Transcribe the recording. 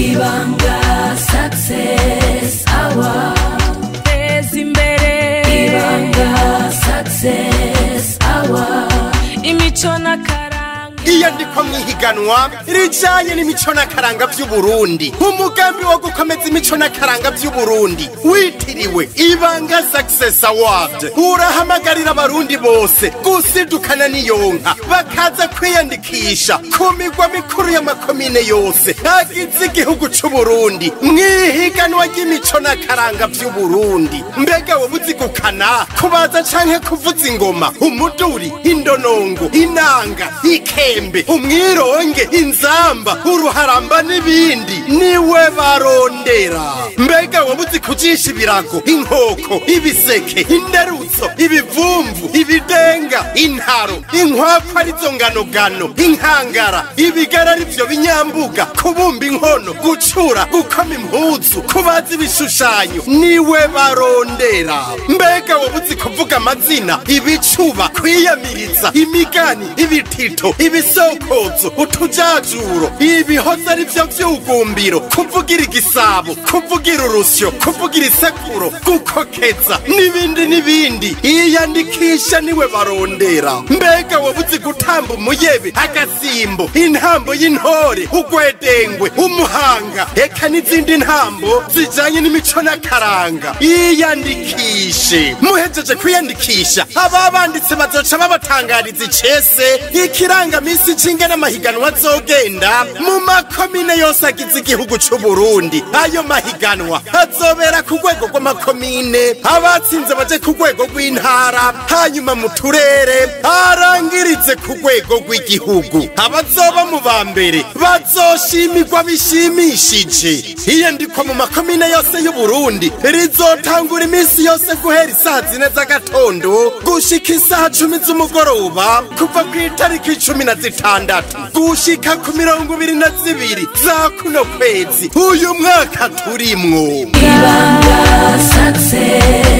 Ibanga Success Award. Teza imbere. Ibanga Success Award. Imico n'akaranga. Iyandikwa mw'ihiganwa rijanye n'imico n'akaranga vy'Uburundi. Umugambi wo gukomeza imico n'akaranga vy'Uburundi witiriwe Ibanga Success Award urahamagarira abarundi bose gusidukana n'iyonka bakaza kwiyandikisha ku migwa mikuru y'amakomine yose agize igihugu c'Uburundi mw'ihiganwa ry'imico n'akaranga vy'Uburundi. Mbega wowe uzi gukana, kubaza canke kuvuza ingoma, umuduri, indonongo, inanga, ikembe, umwironge, inzamba, uruharamba n'ibindi? Niwe barondera. Mbega wowe uzi kujisha ibirago, inkoko, ibiseke, inderutso, ibivumvu, ibidenga, intaro, inkwakwa arizo nganogano, inkangara, ibigara arivyo binyambuga, kubumba inkono, gucura, gukoma impuzu, kubaza ibishushanyo? Niwe barondera. Mbega wowe uzi kuvuga amazina, ibicuba, kwiyamiriza, imigani, ibitito, ibisokozo, utujajuro, ibihozo arivyo vyugumbiro, kuvugira igisabo, kuvugira urusyo, kuvugira isekuro, gukokeza n'ibindi n'ibindi? Iyandikisha, niwe barondera. Mbega wowe uzi gutamba umuyebe, agasimbo, intambo y'intore, ugwedengwe, umuhanga, eka n'izindi ntambo zijanye n'imico n'akaranga? Iyandikishe. Muhejeje kwiyandikisha, ababanditse bazoca babatangariza icese ikirangamisi c'ingene amahiganwa azogenda mu makomine yose agize igihugu c'Uburundi. Ayo mahiganwa azobera ku rwego rw'amakomine, abatsinze baje ku rwego rw'intara, hanyuma mu turere, arangirize ku rwego rw'igihugu. Abazoba mu ba mbere bazoshimirwa bishimishije. Iyandikwa mu makomine yose y'Uburundi rizotangura iminsi yose guhera isaha 4 z'agatondo gushika isaha 10 z'umugoroba, kuva ku itariki 16 gushika ku 22 za kuno kwezi uyu mwaka turimwo. Ibanga Success.